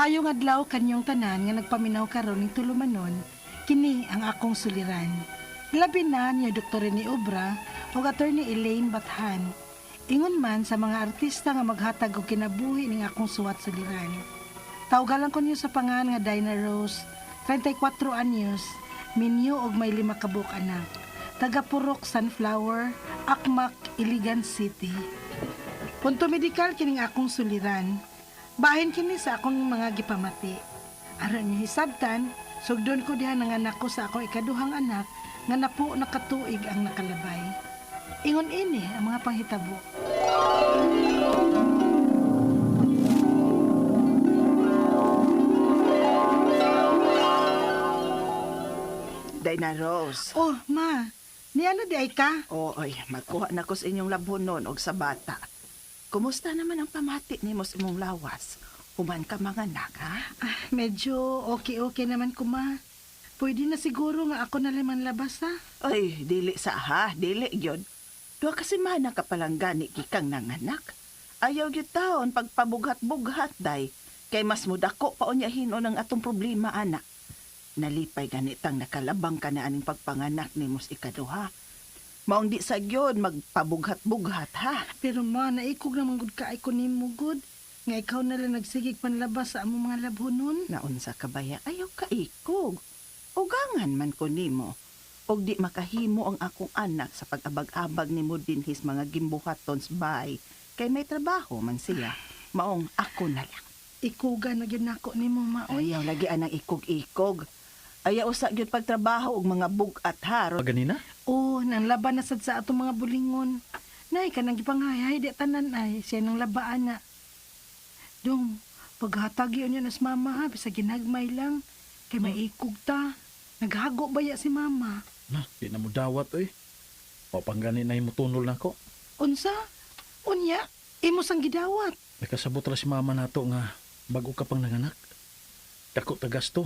Maayong adlaw kanyong tanan nga nagpaminaw karon ning tulumanon, kini ang akong suliran. Labi na niya Dr. Rene Obra ug Attorney Elaine Bathan. Ingon man sa mga artista nga maghatag og kinabuhi ning akong suwat suliran. Tawgalan ko niyo sa pangan nga Dinah Rose, 34 anyos, minyo og may 5 ka buok anak. Taga Purok Sunflower, Akmak, Iligan City. Punto medikal kining akong suliran. Bahin kini sa akong mga gipamati. Aron niyo hisabtan, sugdon ko diha nanganak ko sa akong ikaduhang anak nga napo nakatuig ang nakalabay. Ingon ini ang mga panghitabo. Dayna Rose. Oh, ma, niano di ay ka? Oo, oy, magkuha na ko sa inyong labhonon og sa bata. Kumusta naman ang pamati nimo sa imong lawas? Human ka manganak, ha? Ah, medyo okay-okay naman ko, ma. Pwede na siguro nga ako na liman labas, ha? Oy, dili sa ha, dili gyud. Duha ka semana ka palang gani gikang nanganak. Ayaw gyud taon pagpabughat-bughat day. Kay mas mudako pa unya hinon ang atong problema, ana. Nalipay ganitang nakalabang ka na aning pagpanganak nimo sa ikaduha. Maong di sa gyud magpabughat-bughat, ha? Pero ma, naikog naman gud ka ay ko nimo gud. Nga ikaw na lang nagsigig panlabas sa among mga labhonon. Naunsa ka baya, ayaw ka ikog. Ugangan man ko nimo. Og di makahimo ang akong anak sa pag-abag-abag nimo dinhis mga gimbuhaton sa bahay. Kay may trabaho man siya. Maong ako na lang. Ikuga na gyud nako nimo, ma. Oy. Ayaw lagi anang ikog-ikog. Ayaw usa gyud pagtrabaho og mga bug-at ha. Ganina? Oh, nang laban na sad sa atong mga bulingon. Nay, kanang gipanghay, di tanan ay. Siya nang labaan na. Dong, paghatag yun yun as mama ha, bisa ginagmay lang. Kay maikog ta. Naghago ba ya si mama? Na, di na mo dawat oy. O panggani na imo tunol nako. Unsa? Unya? Imo sang gidawat. Nakasabot ra si mama nato nga bago ka pang nanganak. Dako ta gasto.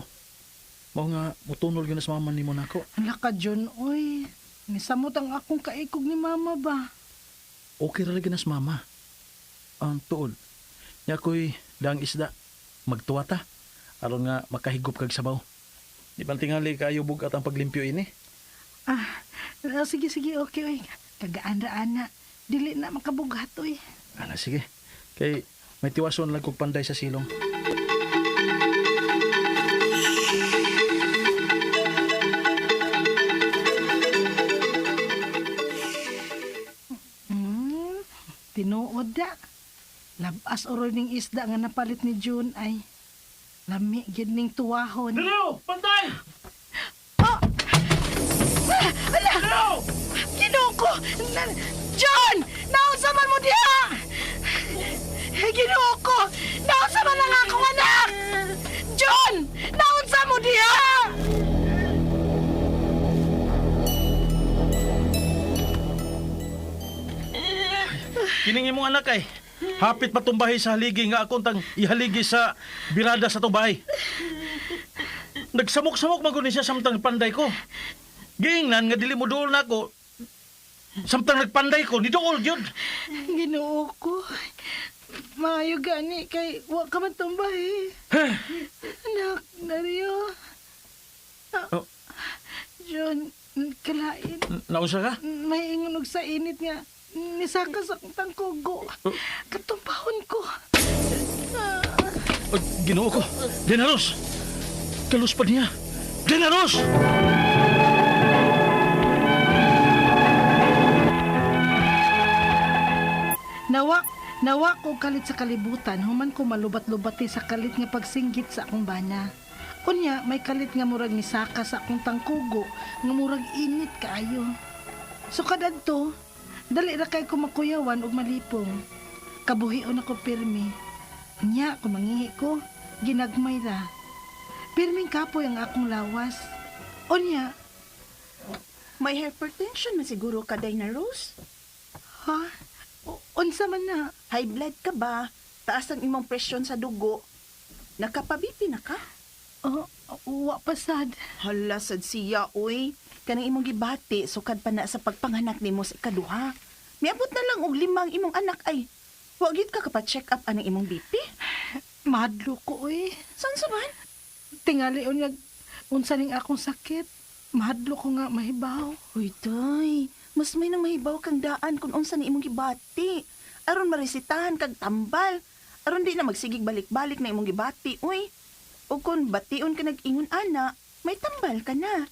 Mao nga mutunol gyud na sa mama nimo nako. Hala ka, John, oy. Nisamot ang akong kaikog ni mama ba? Okay ra lagi na sa mama. Ang tuod. Nya ko'y daang isda. Magtuwa ta. Aron nga makahigop kag sabaw. Di ba tingali kayo bugat ang paglimpyo ini? Ah, sige, sige, okay, oy. Kagaan ra, ana. Dili na makabughat, oy. Ana sige. Kay may tiwason lang kog panday sa silong. Tinuod da. Labas oroy ning isda nga napalit ni June ay lami gyud ning tuwahon. Dalo! Panday! Oh! Ah, ala! Ginoo ko! John! Naunsa man mo diha? Ginoo ko! Naunsa man ang akong anak? John! Naunsa mo diha? Kining imong anak ay hapit patumbahi sa haligi nga akong tang ihaligi sa birada sa tumbahi. Nagsamok-samok man gud ni siya samtang panday ko. Giingnan nga dili mo duol nako. Samtang nagpanday ko, ni duol gyud. Ginoo ko. Maayo gani kay wa ka man tumbahi. Anak, Dario. Oh. John, kalain. Naunsa ka? May ingon og sa init nga. Nisaka sa akong tangkugo. Katumbahon ko. Oh, Ginoo ko. Denaros. Kalus pa niya. Denaros! Nawa ko kalit sa kalibutan, human ko malubat-lubati sa kalit nga pagsinggit sa akong bana. Unya, may kalit nga murag nisaka sa akong tangkugo, nga murag init kaayo. So kadadto, dali ra kay ko makuyawan og malipong. Kabuhion ako pirmi. Unya, kumangihi ko, ginagmay ra. Pirming kapoy ang akong lawas. Unya, May hypertension man siguro ka, Dayna Rose. ha? Unsa man na? High blood ka ba? Taas ang imong presyon sa dugo. Nakapabipi na ka? Oh, wa pa sad. Hala, sad siya, uy. Kanang imong gibati, sukad pa na sa pagpanganak nimo sa ikaduha. Miabot na lang og 5 imong anak ay. Wa gyud ka kapa-check up anang imong BP? Mahadlok ko oy. Saan sa man? Tingali unyag unsa ning akong sakit. Mahadlok ko nga mahibaw. Uy, day. Mas may nang mahibaw kang daan kung unsa ni imong gibati. Aron maresitahan kag tambal. Aron di na magsigig balik-balik na imong gibati, uy. O kung bation ka nag-ingon ana, may tambal ka na.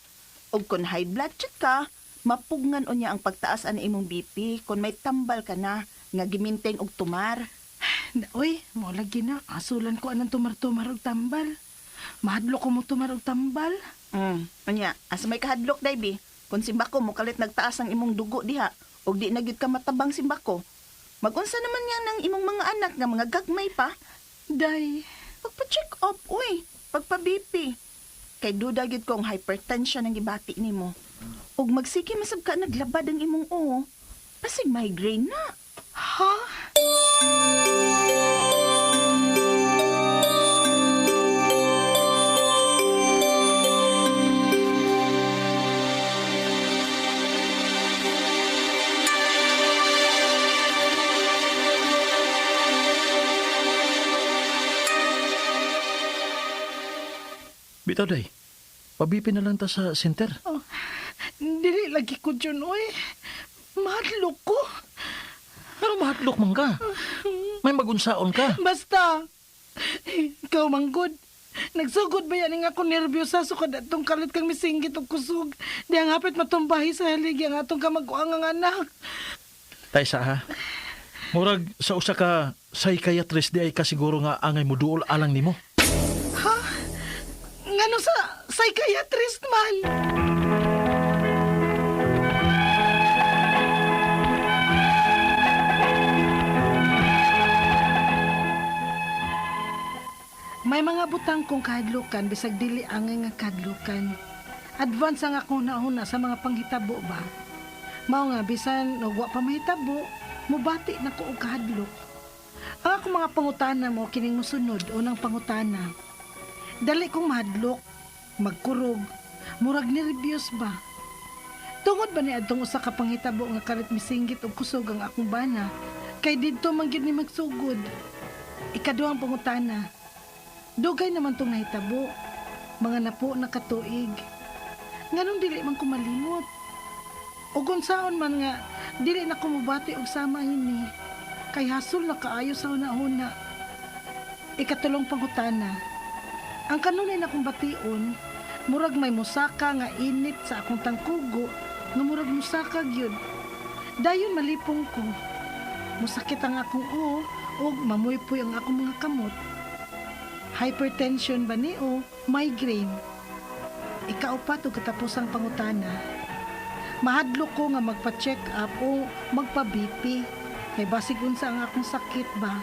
O kung high blood check ka, mapugngan unya ang pagtaas ana imong BP kung may tambal ka na nga gimintain og tumar. Na, uy, mo lagi na. Asulan ko anang tumar-tumar og tambal. Mahadlok ko mo tumar og tambal. Unya, asa may kahadlok day bi. Kung simbako mo kalit nagtaas ang imong dugo diha, og di na gyud ka matabang simbako. Magunsa naman nga ng imong mga anak nga mga gagmay pa. Day, Pagpa-check up, uy. Pagpa-BP. Kay duda gyud ko ang hypertension ang gibati nimo. Ug magsige masab ka naglabad ang imong uo. Pasig migraine na. Ha? Bitaw day. Pabipi na lang ta sa center. Oh, dili lagi ko dyan, oy. Mahadlok ko. Pero mahadlok man ka. May magunsaon ka. Basta, ikaw manggod. Nagsugod ba yan nga ako nervyosa sukad atong kalit kang misinggit og kusog. Di ang hapit matumbahi sa haligi ang atong kamaguang ang anak. Tay sa ha. Murag sa usa ka psychiatrist di ay kasiguro nga angay muduol alang nimo. Ha? Ngano sa psychiatrist man? May mga butang kong kahadlukan bisag dili angay nga kahadlukan. Advance ang akong nauna sa mga panghitabo ba. Mao nga bisan og wa pa mahitabo, mubati na ko og kahadlok. Ang akong mga pangutana mo kining mosunod unang pangutana. Dali kong mahadlok, magkurog, murag nervyos ba. Tungod ba ni adtong usa ka panghitabo nga kalit misinggit og kusog ang akong bana, kay didto man gyud ni magsugod. Ikaduhang pangutana. Dugay naman tong nahitabo, mga napo na katuig. Nganong dili man ko malimot? Ug unsaon man nga dili na ko mobati og sama ini. Kay hasol na kaayo sa una-una. Ikatulong pangutana. Ang kanunay na kong bation, murag may musaka nga init sa akong tangkugo, nga murag musaka gyud. Dayon malipong ko. Musakit ang akong uo ug mamuypoy ang akong mga kamot. Hypertension ba ni o migraine? Ikaupat ug katapusang pangutana. Mahadlok ko nga magpa-check up o magpa-BP kay basig unsa ang akong sakit ba.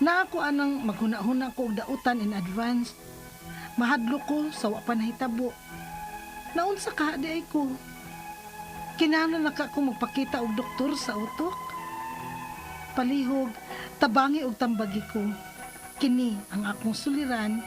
Na ako anang maghuna-huna ko og dautan in advance. Mahadlok ko sa wa pa nahitabo. Naunsa ka di ay ko. Kinahanglan na ka ko magpakita og doktor sa utok. Palihog, tabangi og tambagi ko. Kini ang akong suliran,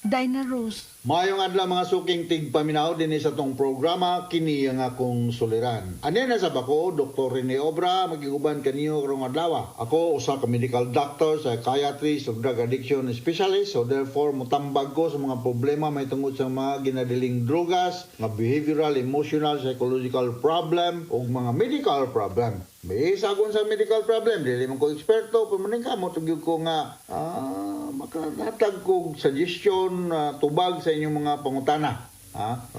Dinah Rose. Maayong adlaw mga suking tigpaminaw dinhi sa tong programa kini ang akong suliran. Ani na sa bako Dr. Rene Obra magiguban kaniyo karong adlaw. Ako usa ka medical doctor, psychiatrist ug drug addiction specialist, so therefore motambag ko sa mga problema may tungod sa mga ginadiling drogas, mga behavioral, emotional, psychological problem ug mga medical problem. May isa sa medical problem, dili man ko eksperto, pero maning kamo tugyog ko nga makahatag kog suggestion, tubag sa inyong mga pangutana. Ha?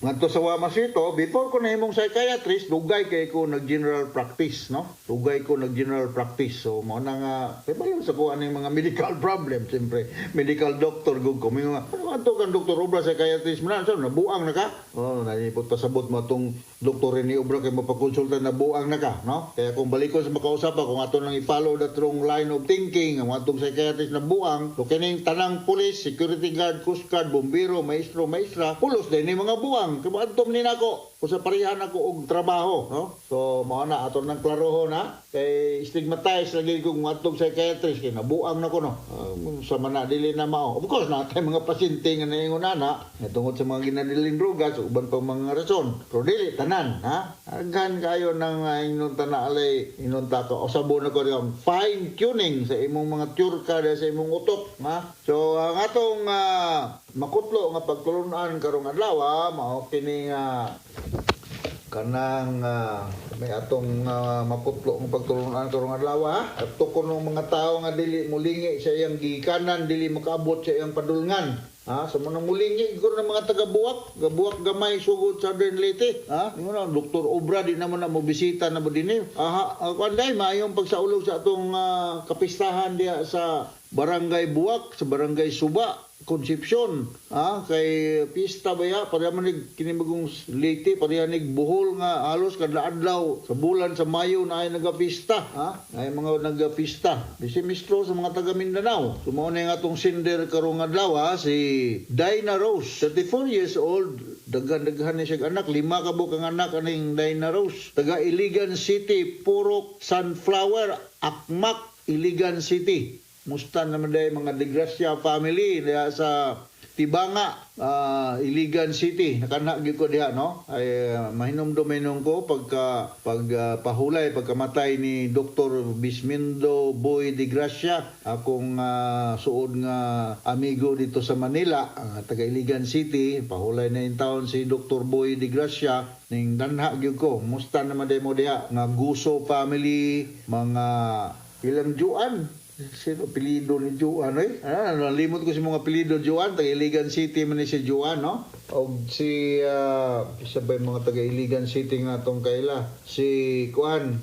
Ngadto sa Wamasito, before ko nahimong psychiatrist, dugay kay ko nag-general practice, no? Dugay ko nag-general practice. So mao na nga kay sa ko aning mga medical problem, siyempre. Medical doctor gud ko. May mga ano adto kang Dr. Obra psychiatrist man, so nabuang na ka? Oh, nanipot pasabot mo atong Dr. Rene Obra kay mapakonsulta na buang na ka, no? Kaya kung balikon sa makausap kung ato nang i-follow that wrong line of thinking, ang atong psychiatrist na buang, so kining tanang pulis, security guard, coast guard, bombero, maestro, maestra, pulos din ni mga buang. Kaya adtom ni nako. Usa parehan ako og trabaho, no? So mao na ato nang klarohon ha. Kay stigmatize lagi kong moadtog psychiatrist kay nabuang na ko, no. Sa man na dili na mao. Of course, naa tay mga pasyente nga naingon ana nga tungod sa mga ginadilin droga sa uban pang mga rason. Pero dili tanan, ha. Aghan kayo nang ingnon ta na alay ingnon ta ko. Usabon na ko yung fine tuning sa imong mga tiyurka sa imong utok, ha. So ang atong makutlo nga pagtulunan karong adlaw, mao kini nga kanang may atong maputlo nga pagtulunan karong adlaw, ha. Adto kuno mga tawo nga dili mulingi sa iyang gikanan, dili makaabot sa iyang padulngan. Ha, sa mga mulingi ko ng mga taga-Boac, gabuak gamay sugod sa Southern Leyte. Ha, ingon na Dr. Obra di naman na mo bisita na mo dinhi. Aha, kuan day maayong pagsaulog sa atong kapistahan diha sa Barangay Boac, sa Barangay Suba, Concepcion. Ha, kay pista ba ya, pareha man nig kini bagong Leyte, pareha nig Bohol nga halos kada adlaw sa bulan sa Mayo na ay nagapista, ha? Ay mga nagapista. Bisi mistro sa mga taga Mindanao. So mao na yung atong sender karong adlaw, ha, si Dinah Rose, 34 years old, daghan-daghan ni siya anak, 5 ka buok ang anak aning Dinah Rose. Taga Iligan City, Purok Sunflower, Akmak, Iligan City. Musta naman dahil mga De Gracia family diha sa Tibanga, Iligan City. Nakana gyud ko diha, no? Ay mahinumdum ko pagka pag pahulay pagkamatay ni Dr. Bismindo Boy De Gracia, akong suod nga amigo dito sa Manila, taga Iligan City. Pahulay na in taon si Dr. Boy De Gracia ning danha gyud ko. Musta naman dahil mo diha nga Guso family, mga ilang Juan. Sino apelyido ni Juan eh? Ah, nalimot ko si mga apelyido Juan, taga Iligan City man ni si Juan, no? Og si isa ba yung mga taga Iligan City nga atong kaila? Si Kuan,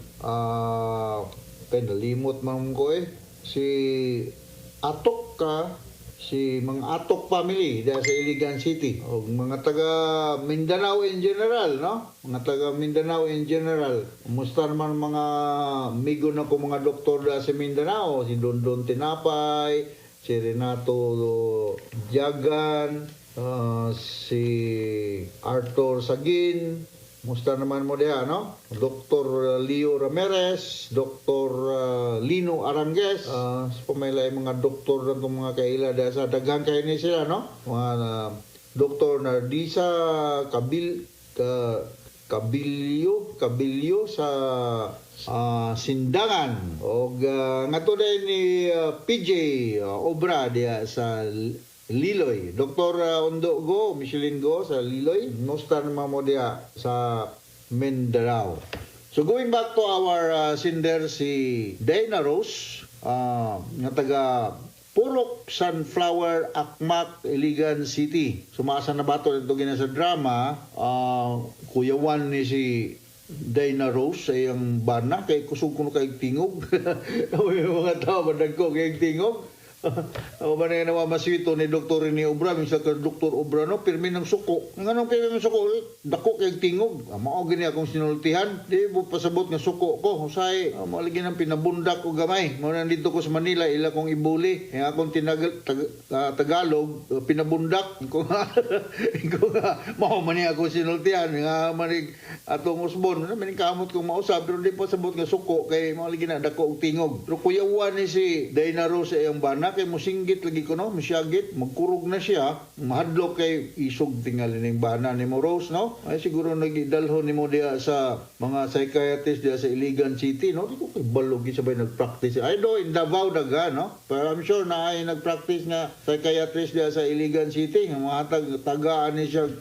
kay nalimot man ko eh. Si Atok ka, si mga Atok family diha sa Iligan City. Og mga taga Mindanao in general, no? Mga taga Mindanao in general. Kumusta naman mga amigo na ko mga doktor diha sa Mindanao? Si Dondon Tinapay, si Renato Jagan, si Arthur Sagin. Musta naman mo diha, no? Dr. Leo Ramirez, Dr. Lino Arangues, sa pamaylay mga doktor na itong mga kaila diha sa daghan kayo ni sila, no? Mga Dr. Nardisa Kabilyo sa Sindangan. Og nga to din ni PJ Obra diha sa Liloy. Dr. Ondo Go, Michelin Go sa Liloy. Musta naman mo diha sa Mindanao. So going back to our sender si Dana Rose, nga taga Purok Sunflower, Akmak, Iligan City. Sumasa na bato ito gina sa drama, kuyawan ni si Dana Rose sa iyang bana kay kusog kuno kay tingog. May mga tao madagko kay tingog. Ako ba na namamaswito ni Dr. Rene Obra, minsan ka Dr. Obra, no, pirmi ng suko. Nganong pirmi ng suko? Dako kay tingog. Mao gini akong sinultihan. Di mo pasabot nga suko ko. Usay, mao lagi nang pinabundak ko gamay. Mao nandito ko sa Manila, ila kong ibuli. Ang akong Tagalog, pinabundak. Ko nga, mao man ni akong sinultihan. Nga manig atong usbon. Ano, maning kamot kong mausab, pero di pasabot nga suko kay mao lagi na dako og tingog. Pero kuyawan ni si Dana Rose sa iyang bana, kay musinggit lagi ko, no, musyagit, magkurog na siya, mahadlok kay isog tingali ning bana ni mo Rose, no? Ay siguro nagidalhon nimo diha sa mga psychiatrist diha sa Iligan City, no? Di ko kay balog sabay nagpractice. Ay do in Davao daga, no? Pero I'm sure na ay nagpractice nga psychiatrist diha sa Iligan City nga mga tagaan ni siya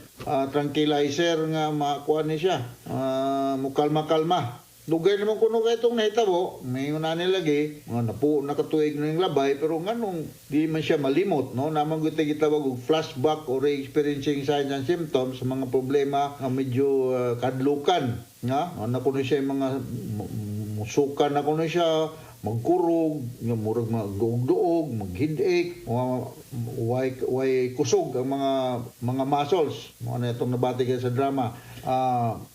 tranquilizer nga makuha ni siya, mukalma-kalma. Dugay naman kuno kay itong nahitabo, may una ni lagi, mga napuo na katuig na yung labay, pero nganong di man siya malimot, no? Namang gusto gitawag og flashback or re-experiencing signs and symptoms sa mga problema nga medyo kadlukan, nga? Ano kuno siya yung mga musukan na kuno siya, magkurog, nga murag magduog-duog, mag-headache, mga way kusog ang mga muscles. Mga na itong nabati kayo sa drama.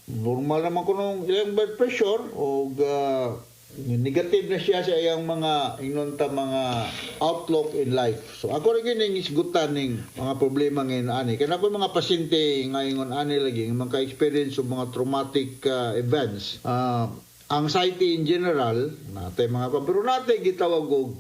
Normal naman kunong ilang blood pressure o Negative na siya sa iyang mga ingnon ta mga outlook in life. So ako rin ning isgutan ning mga problema ngayon ani. Kaya ako mga pasyente nga ingon ani lagi nga maka-experience og mga traumatic events. Anxiety in general natay mga pa, pero natay gitawag og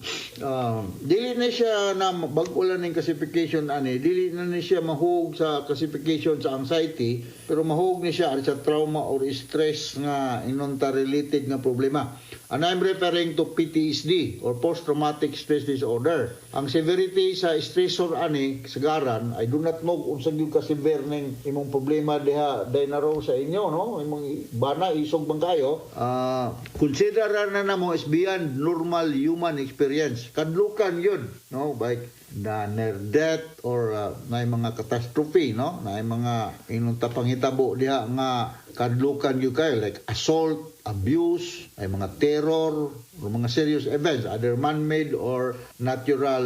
dili na siya na bag-o lang ning classification ani, dili na ni siya mahug sa classification sa anxiety, pero mahug ni siya sa trauma or stress nga ingnon ta related nga problema, and I'm referring to PTSD or post traumatic stress disorder. Ang severity sa stressor ani sagaran, I do not know unsa gyud ka severe ning imong problema diha, Dinaro, sa inyo, no? Imong bana isog man kayo. Consider na namo is beyond normal human experience. Kadlukan yun, no? Like na near death or na mga catastrophe, no? Na mga ingon ta panghitabo diha nga kadlukan gyud kayo, like assault, abuse, ay mga terror, or mga serious events, either man-made or natural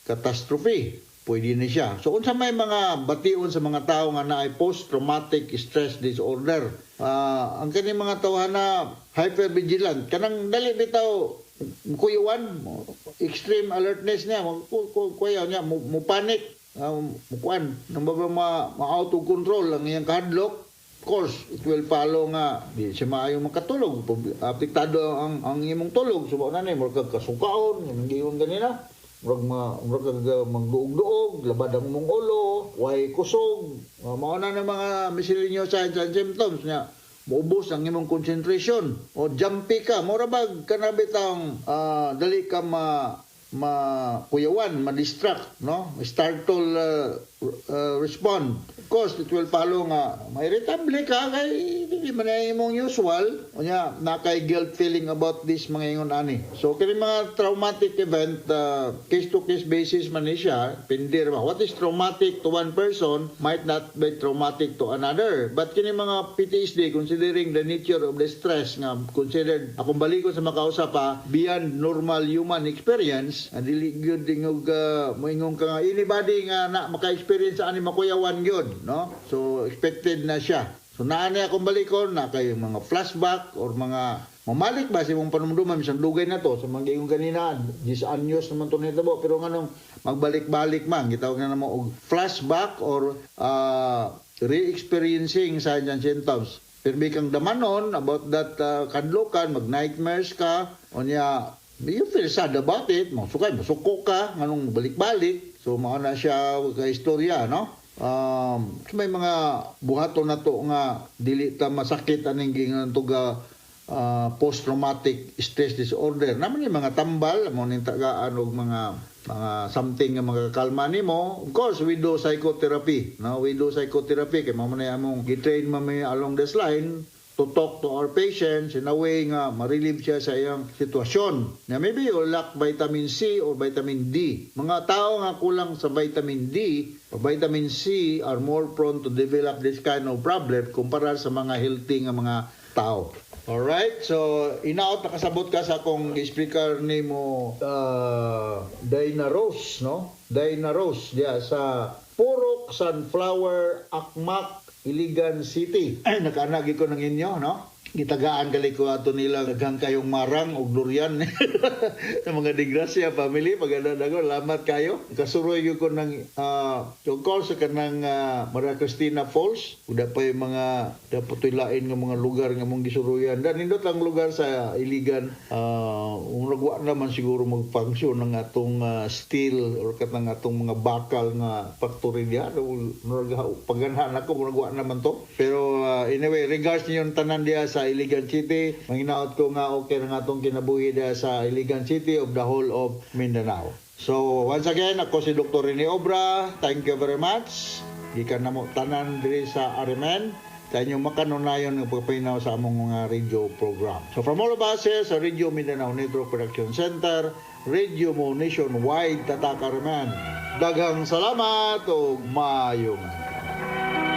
catastrophe, pwede ni siya. So unsa may mga bation sa mga tao nga naay post-traumatic stress disorder? Ang kani mga tawhana hypervigilant, kanang dali bitaw kuyuan, extreme alertness niya, kuyaw niya, mo panic, mukuan, nang ba ma out of control ang iyang kahadlok. Of course, it will follow nga di siya maayo makatulog. Apektado ang imong tulog. So, na ni, murag kag kasukaon, yung giingon ganina. Murag kag magduog-duog, labad ang imong ulo, way kusog. Mao na ng mga miscellaneous signs and symptoms niya. Muubos ang imong concentration o jumpy ka, mura bag kanabi taong dali ka ma makuyawan, ma-distract, no? Startle respond. Of course, it will follow nga ma-irritable ka kay di man na imong usual. Unya, na kay guilt feeling about this mga ingon ani. So kini mga traumatic event, case to case basis man ni siya, pindir ba. What is traumatic to one person might not be traumatic to another. But kini mga PTSD, considering the nature of the stress nga considered akong balikon sa makausap pa beyond normal human experience, and dili gyud ingog moingon ka nga anybody nga na maka-experience sa ani makuyawan gyud, no? So expected na siya. So naa ni akong balikon na kay mga flashback or mga mamalik ba sa imong panumduman bisan dugay na to sa mga ingon ganina, 10 anyos naman to nitabo, pero nganong magbalik-balik man, gitawag na namo og flashback or re-experiencing signs and symptoms. Pero kang damanon about that kadlokan, mag-nightmares ka, unya you feel sad about it, masukay, masuko ka, nganong balik-balik. So mao na siya ka istorya, no? So may mga buhaton na to nga dili ta masakit aning gingon tuga post-traumatic stress disorder. Naman yung mga tambal, mo ning tagaan og mga something nga makakalma nimo. Of course, we do psychotherapy. No, we do psychotherapy kay mao man among gi-train man mi along this line to talk to our patients in a way nga ma-relieve siya sa iyang sitwasyon. Na maybe you lack vitamin C or vitamin D. Mga tao nga kulang sa vitamin D or vitamin C are more prone to develop this kind of problem kumpara sa mga healthy nga mga tao. Alright, so inaot nakasabot ka sa akong speaker nimo, Dina Rose, no? Dina Rose diya sa Purok Sunflower, Akmak, Iligan City. Ay, nakaanagi ko ng inyo, no? Gitagaan gali ko ato nila daghang kayong marang og durian sa mga Digrasya family. Paganda ko, lamat kayo. Kasuroy gyud ko ng tungkol sa kanang Maria Cristina Falls. Uda pa yung mga dapat lain nga mga lugar nga mong gisuroyan. Dan nindot ang lugar sa Iligan. Murag wa naman siguro mag-function ng atong steel or katang atong mga bakal nga factory diha. Murag paganahan ako, murag wa naman to. Pero anyway, regards niyo tanan diha sa Iligan City. Manginaot ko nga okay na atong kinabuhi diha sa Iligan City of the whole of Mindanao. So once again, ako si Dr. Rene Obra. Thank you very much. Gikan namo tanan diri sa RMN sa inyong makanunayon nga pagpaminaw sa among mga radio program. So from all of us here sa Radio Mindanao Network Production Center, Radio Mo Nationwide, Tatak RMN. Daghang salamat ug maayong adlaw.